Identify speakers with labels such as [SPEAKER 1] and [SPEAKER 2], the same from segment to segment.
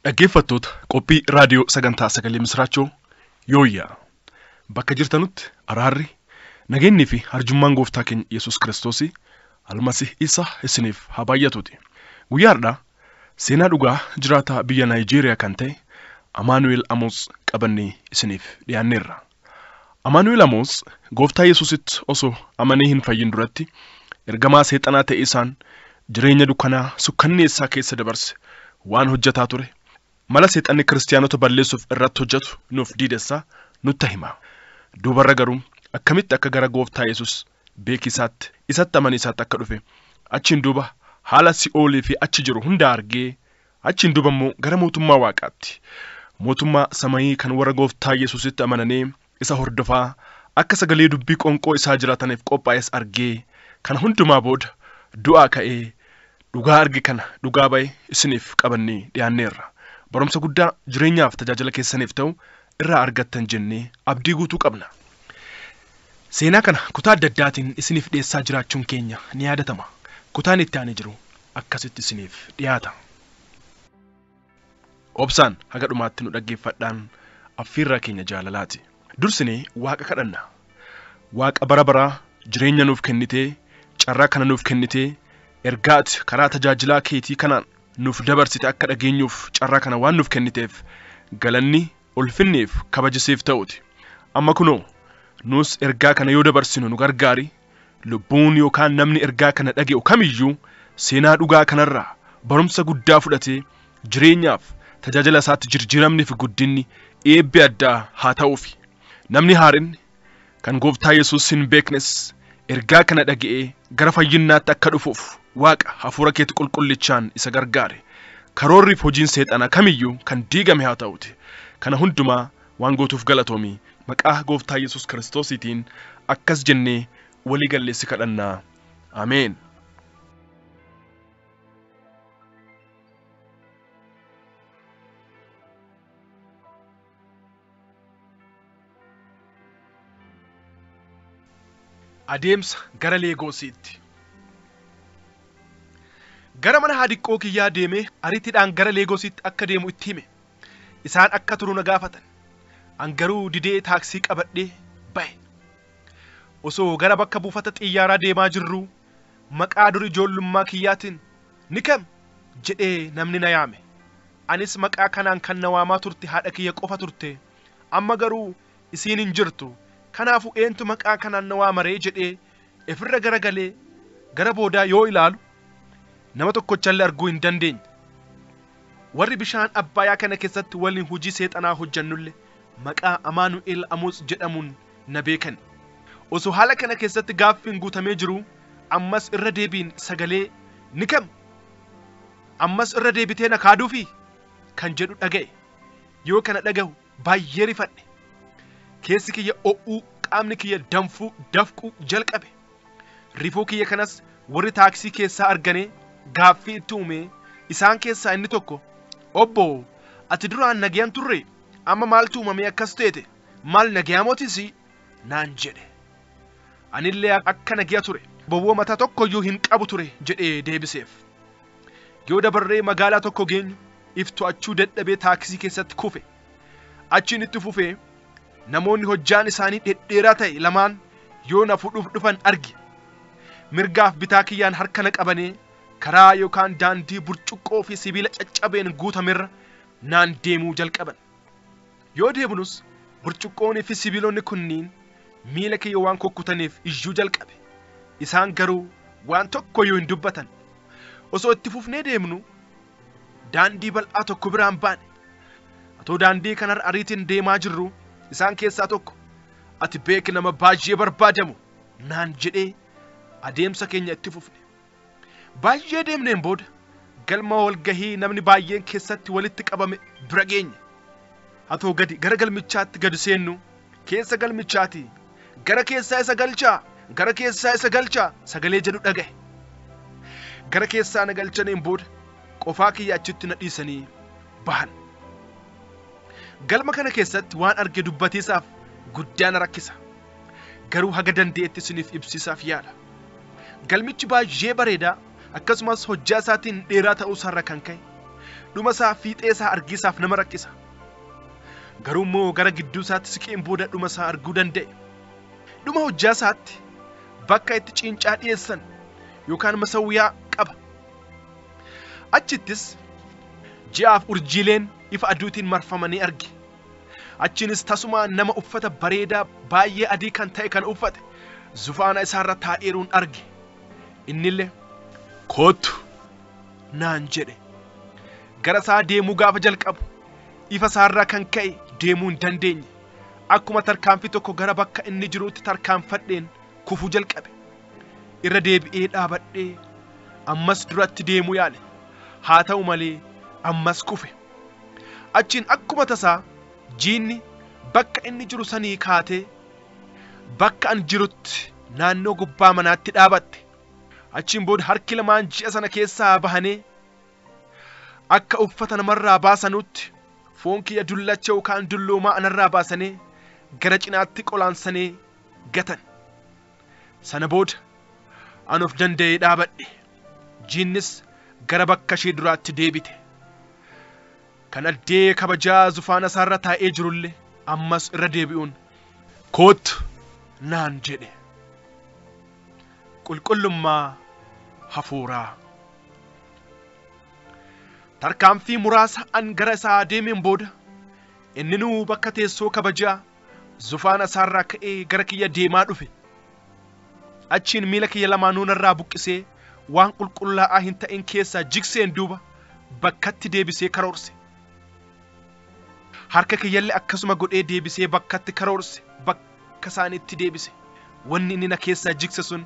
[SPEAKER 1] Dhaggeeffattoota qophii raadiyoo sagantaa sagalee misraachoo yooyyaa bakka jirtanutti araarri nageenyii fi arjummaan gooftaa keenya Yesuus Kiristoos almasih isa isiniif haa baay'atuuti. Guyyaa har'aa seenaa dhugaa jiraataa biyya Naayijeeriyaa kan ta'e Amaanu'el Amoos qabannee isiniif dhiyaanneerra. Amaanu'el Amoos gooftaa Yesuusitti osoo amanee hin fayyin duratti ergamaa seexanaa ta'e isaan jireenya dukkanaa sukkanneessaa keessa dabarse waan hojjetaa ture. Mala seexanni kiristaanota balleessuuf irratti hojjetu nuuf diidessaa nutti hima. Duubarra garuu akkamitti akka gara gooftaa Yesuus beekisaatti isatti amaniisaatti akka dhufe achiin duuba haala si'oolii fi achi jiru hunda argee achiin duuba immoo gara mootummaa waaqaatti mootummaa samayii kan warra gooftaa Yesuusitti amananii isa hordofaa akka sagalee dubbii qonqoo isaa jiraataniif qophaa'es argee kan hundumaa booda du'aa ka'ee dhugaa arge kana dhugaa ba'e isiniif qabannee dhiyaanneerra. Barumsa guddaa jireenyaaf tajaajila keessaniif ta'u irraa argattan jennee abdii guutuu qabna. Seenaa kana kutaa adda addaatiin isiniif dhiyeessaa jiraachuun keenya ni yaadatama. Kutaan itti aanee jiru akkasitti isiniif dhiyaata. Obsaan haga dhumaatti nu dhaggeeffadhaan affiirraa keenya jaalalaati. Dursinee Waaqa kadhanna. Waaqa bara baraa jireenya nuuf kennitee, carraa kana nuuf kennitee, ergaa ati karaa tajaajilaa keetii kanaan nuuf dabarsite akka dhageenyuuf carraa kana waan nuuf kenniteef galanni ulfinniif kabajisiif ta'uti. Amma kunoo nus ergaa kana yoo dabarsinu nu gargaari. Lubbuun yookaan namni ergaa kana dhaga'u kamiyyuu seenaa dhugaa kanarraa barumsa guddaa fudhatee jireenyaaf tajaajila isaatti jijjiiramni fi guddinni eebbi addaa haa ta'uufi. Namni haarinni kan gooftaa Yesuus hin beeknes ergaa kana dhaga'ee gara fayyinnaatti akka dhufuuf Waaqa hafuura keetti qulqullichaan isa gargaare. Karoorriif hojiin seexanaa kamiyyuu kan diigame haa ta'uti. Kana hundumaa waan gootuuf galatoomii maqaa gooftaa Yesuus Kiristoosiitiin akkas jennee walii galleessi kadhannaa. Ameen. Adeemsa gara Leegoosiitti. Gara mana haadhiqqoo kiyyaa deemee ariitiidhaan gara Leegoosiitti akka deemu itti hime. Isaan akka turu na gaafatan. An garuu didee taaksii qabadhee bahe. Osoo gara bakka buufata xiyyaaraa deemaa jirruu maqaa dur ijoollummaa kiyyaatiin ni kam jedhee namni na yaame. Anis maqaa kanaan kan na waamaa turte haadha kiyya qofa turte. Amma garuu isiin hin jirtu. Kanaafuu eentu maqaa kanaan na waamaree jedhee ifirra garagalee gara boodaa yoo ilaalu nama tokkochallee arguu hin dandeenye. Warri bishaan Abbayyaa kana keessatti waliin hojii seexanaa hojjannullee maqaa Amaanu'el Amoos jedhamuun na beekan. Osoo haala kana keessatti gaaffiin guutamee jiru ammas irra deebiin sagalee ni kam ammas irra deebitee na kaaduufi kan jedhu dhaga'e. Yoo kana dhaga'u baay'ee rifadhe. Keessi kiyya o'uu qaamni kiyya danfuu dafquu jalqabe. Rifuu kiyya kanas warri taaksii keessaa arganee gaaffii itti uume. Isaan keessaa inni tokko obbo ati duraan nagayaan turre amma maaltu uumamee akkas teete maal nagayaa mootisi naan jedhe. Anillee akka nagaya ture bowwoo mataa tokkoyyuu hin qabu ture jedhee deebiseef. Yoo dabarree magaalaa tokko geenyu if to'achuu dadhabee taaksii keessatti kufe. Achiin itti fufee namoonni hojjaan isaanii dhedheeraa ta'e lamaan yoo na fuudhuuf dhufan arge. Mirgaaf bitaa kiyyaan harka na qabanee karaa yookaan daandii burcuqqoo fi sibiila caccabeen guutamerra naan deemuu jalqaban. Yoo deemnus burcuqqoonii fi sibiilonni kunniin miila kiyya waan kukkutaniif iyyuu jalqabe. Isaan garuu waan tokkoyyuu hin dubbatan. Osoo itti fufnee deemnu daandii bal'aa tokko biraan baane. Atoo daandii kanarra ariitiin deemaa jirru isaan keessaa tokko ati beeki nama baay'ee barbaadamu naan jedhee adeemsa keenya itti fufne. Baay'ee deemneen booda galma walgahii namni baay'een keessatti walitti qabame bira geenye. Atoo gadi gara galmichaatti gadi seennu keessa galmichaati gara keessaa isa galchaa gara keessaa isa galchaa sagalee jedhu dhagahe. Gara keessaa na galchaniin booda qofaa kiyya achitti na dhiisanii bahan. Galma kana keessatti waan arge dubbatiisaaf guddaa na rakkisa. Garuu haga danda'etti isiniif ibsiisaaf yaala. Galmichi baay'ee bareedaa akkasumas hojjaa isaatiin dheeraa ta'uu isaarra kan ka'e Dhuma isaa fiixee isaa argiisaaf nama rakkisa. Garuu immoo gara gidduu isaatti siqeen booda dhuma isaa arguu danda'e. Dhuma hojjaa isaatti bakka itti cincaa dhiyeessan yookaan masawwiyaa qaba. Achittis ji'aaf urjiileen ifa aduutiin marfamanii arge. Achiinis tasuma nama uffata bareedaa baay'ee adii kan ta'e kan uffate zufaana isaarra taa'eeruun arge. Innillee kootu naan jedhe. Gara isaa deemuu gaafa jalqabu ifa isaarraa kan ka'e deemuu hin dandeenye. Akkuma tarkaanfii tokko gara bakka inni jiruutti tarkaanfadheen kufuu jalqabe. Irra deebi'ee dhaabadhee ammas duratti deemuu yaale. Haa ta'u malee ammas kufe. Achiin akkuma tasaa jiinni bakka inni jiru sanii kaatee bakka an jirutti naannoo gubbaa manaatti dhaabatte. Achiin booda harki lamaan ji'a sana keessaa bahanii akka uffata namarraa baasanutti foon kiyya dullacha yookaan dulloomaa anarraa baasanii gara cinaatti qolaansanii gatan. Sana booda an of danda'ee dhaabadhe. Jiinnis gara bakka ishee duraatti deebite. Kan addee kabajaa zufaana isaarra taa'ee jirullee ammas irra deebi'uun kootu naan jedhe. Qulqullummaa hafuuraa. Tarkaanfii muraasa an gara isaa deemeen booda inninuu bakka teessoo kabajaa zufaana isaarraa ka'ee gara kiyya deemaa dhufe. Achiin miila kiyya lamaanuu narraa buqqisee waan qulqullaa'aa hin ta'in keessaa jigseen duuba bakkatti deebisee karoorse. Harka kiyyallee akkasuma godhee deebisee bakkatti karoorse, bakka isaaniitti deebise. Wanni inni na keessaa jigse sun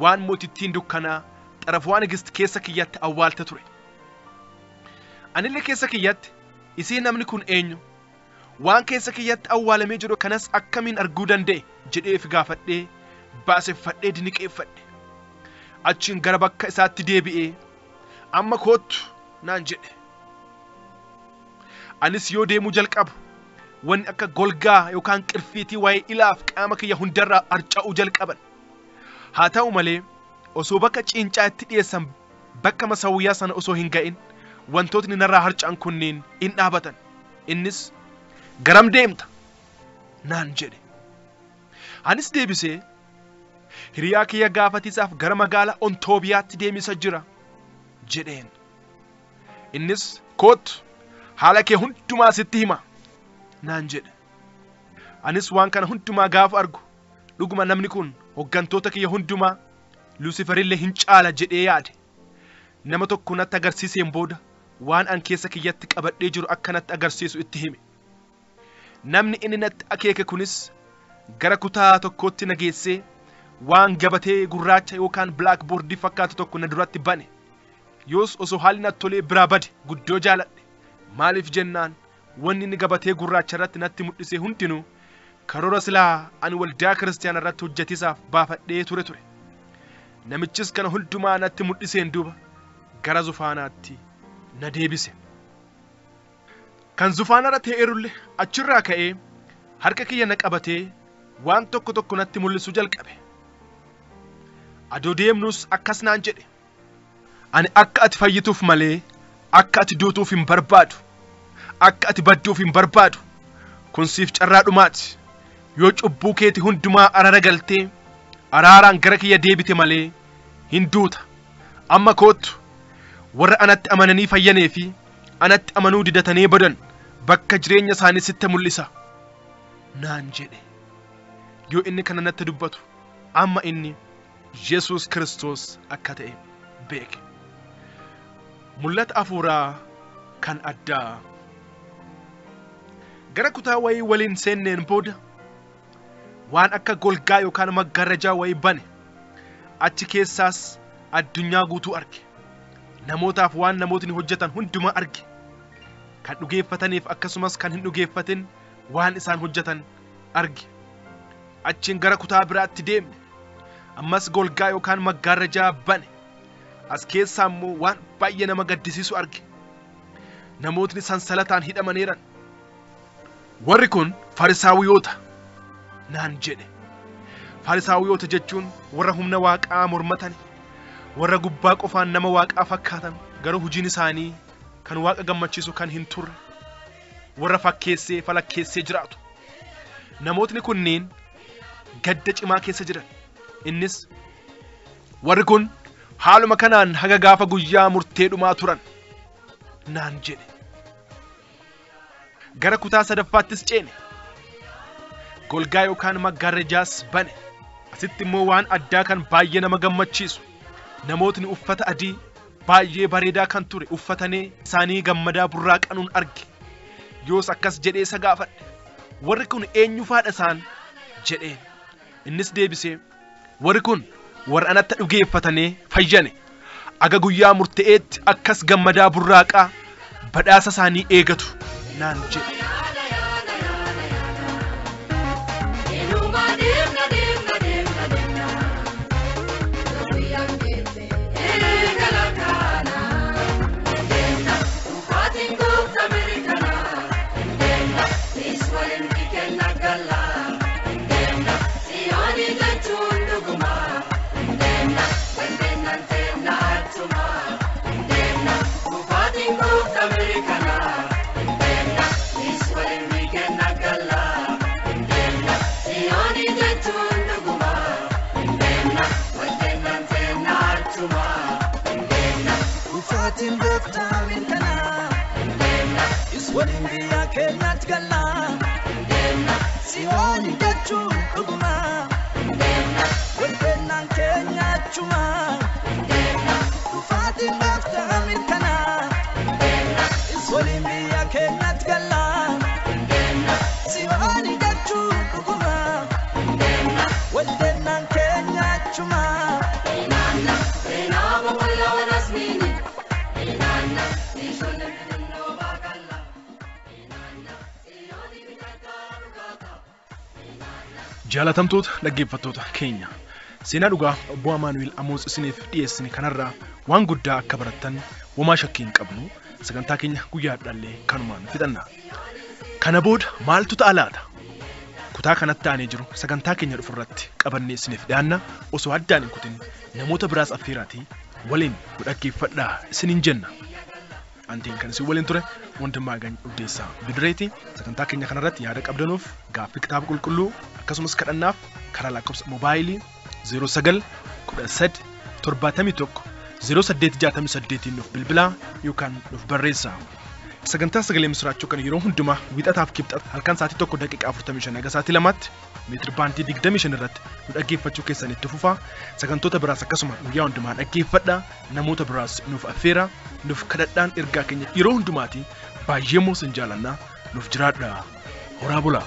[SPEAKER 1] waan mootittiin dukkanaa xarafwaan Nigist keessa kiyyatti awwaalte ture. Anillee keessa kiyyatti isii namni kun eenyu? Waan keessa kiyyatti awwaalamee jiru kanas akkamiin arguu danda'e jedhee gaafadhee baaseffadhee diniqeeffadhe. Achiin gara bakka isaatti deebi'ee amma koottu naan jedhe. Anis yoo deemuu jalqabu wanni akka golgaa yookaan qirfiitii waa'ee ilaaf qaama kiyya hundarraa harca'uu jalqaban. Haa ta'u malee osoo bakka cincaa itti dhiyeessan bakka masawwiyaa sana osoo hin ga'in wantootni narraa harca'an kunneen in dhaabatan. Innis garam deemta naan jedhe. Anis deebisee hiriyaa kiyya gaafatiisaaf gara magaalaa Ontoobiyaatti deemisa jira jedheen. Innis kootu haala kee hundumaa sitti hima naan jedhe. Anis waan kana hundumaa gaafa argu dhuguma namni kun hoggantoota kiyya hundumaa Luusifarillee hin caala jedhee yaade. Nama tokko natti agarsiiseen booda waan an keessa kiyyatti qabadhee jiru akka natti agarsiisu itti hime. Namni inni natti akeeke kunis gara kutaa tokkootti na geessee waan gabatee gurraacha yookaan blackboardii fakkaatu tokko na duratti bane. Yoos osoo haalli natti tolee biraa bade guddoo jaaladhe. Maaliif jennaan wanni inni gabatee gurraacha irratti natti mul'ise hundinuu karoora silaa ani waldaa kiristaanaa irratti hojjetisaaf baafadhee ture. Namichis kana hundumaa natti mul'iseen duuba gara zufaanaatti na deebise. Kan zufaanarra ta'eerullee achirraa ka'ee harka kiyya na qabatee waan tokko tokko natti mul'isuu jalqabe. Adoo deemnus akkas naan jedhe. Ani akka ati fayyituuf malee akka ati duutuuf hin barbaadu. Akka ati badduuf hin barbaadu. Kun siif carraa dhumaati. Yoo cubbuu keeti hundumaa arara galtee araaraan gara kiyya deebite malee hin duuta. Amma koottu warra anatti amananii fayyanee fi anatti amanuu didatanii badan bakka jireenya isaanii sitti mul'isa naan jedhe. Yoo inni kana natti dubbatu amma inni Yesuus Kiristoos akka ta'e beeke. Mul'ata hafuuraa kan addaa. Gara kutaa wayii waliin seenneen booda waan akka golgaa yookaan maggarrajaa wayii bane. Achi keessaas addunyaa guutuu arge. Namootaaf waan namootni hojjetan hundumaa arge. Kan dhugeeffataniif akkasumas kan hin dhugeeffatin waan isaan hojjetan arge. Achiin gara kutaa biraatti deemne. Ammas golgaa yookaan maggarrajaa bane. As keessaa immoo waan baay'ee nama gaddisiisu arge. Namootni sansalataan hidhamaniiran. Warri kun Farisaawwiyoota naan jedhe. Farisaawwiyoota jechuun warra humna waaqaa mormatan, warra gubbaa qofaan nama waaqaa fakkaatan, garuu hojiin isaanii kan waaqa gammachiisu kan hin turre, warra fakkeessee falakkeessee jiraatu. Namootni kunneen gadda cimaa keessa jiran. Innis warri kun haaluma kanaan haga gaafa guyyaa murtee dhumaa turan naan jedhe. Gara kutaa sadaffaattis ceene. Golgaa yookaan maggaarrajaas bane. Asitti immoo waan addaa kan baay'ee nama gammachiisu. Namootni uffata adii baay'ee bareedaa kan ture uffatanii isaanii gammadaa burraaqanuun arge. Yoos akkas jedhee isa gaafadhe. Warri kun eenyufaadha isaan jedheen. Innis deebisee warri kun warra anatti dhugeeffatanii fayyane. Aga guyyaa murteetti akkas gammadaa burraaqaa badhaasa isaanii eegatu naan jedhe.
[SPEAKER 2] Dhufaatiin gooftaa mirkanaa, is waliin biyya keenyaatti gallaa, si'ooni jechuun dhugumaa, walfeennaan keenya achumaa. Dhufaatiin gooftaa mirkanaa, is waliin biyya keenyaatti gallaa, si'ooni jechuun dhugumaa, walfeennaan keenya achumaa.
[SPEAKER 1] Jaalatamtoota dhaggeeffattoota keenya, seenaa dhugaa obbo Amaanu'el Amoos isiniif dhiyeessine kanarraa waan guddaa akka barattan womaa shakkii hin qabnu. Sagantaa keenya guyyaa har'aallee kanumaan fixanna. Kana booda maaltu ta'a laata? Kutaa kanatti aanee jiru sagantaa keenya dhufurratti qabannee isiniif dhiyaanna. Osoo addaan hin kutin namoota biraas affeeraatii waliin nu dhaggeeffadhaa isiniin jenna. Antiin kan isin waliin ture Wandimmaagany Uddeessaa Bidireeti. Sagantaa keenya kanarratti yaada qabdanuuf gaaffii kitaaba qulqulluu akkasumas kadhannaaf karaa lakkoofsa moobaayilii 09 13 71 0868 nuuf bilbilaa yookaan nuuf barreessaa. Sagantaa sagalee misiraachuu kan yeroo hundumaa wiixataaf kibxata halkan sa'aatii 1:45 haga sa'aatii 2tti meetir baandii 25 irratti nu dhaggeeffachuu keessan itti fufaa. Sagantoota biraas akkasuma guyyaa hundumaa dhaggeeffadhaa. Namoota biraas nuuf affeeraa, nuuf kadhadhaan ergaa keenya yeroo hundumaati. Baay'ee immoo sin jaalannaa, nuuf jiraadhaa. Horaa bulaa.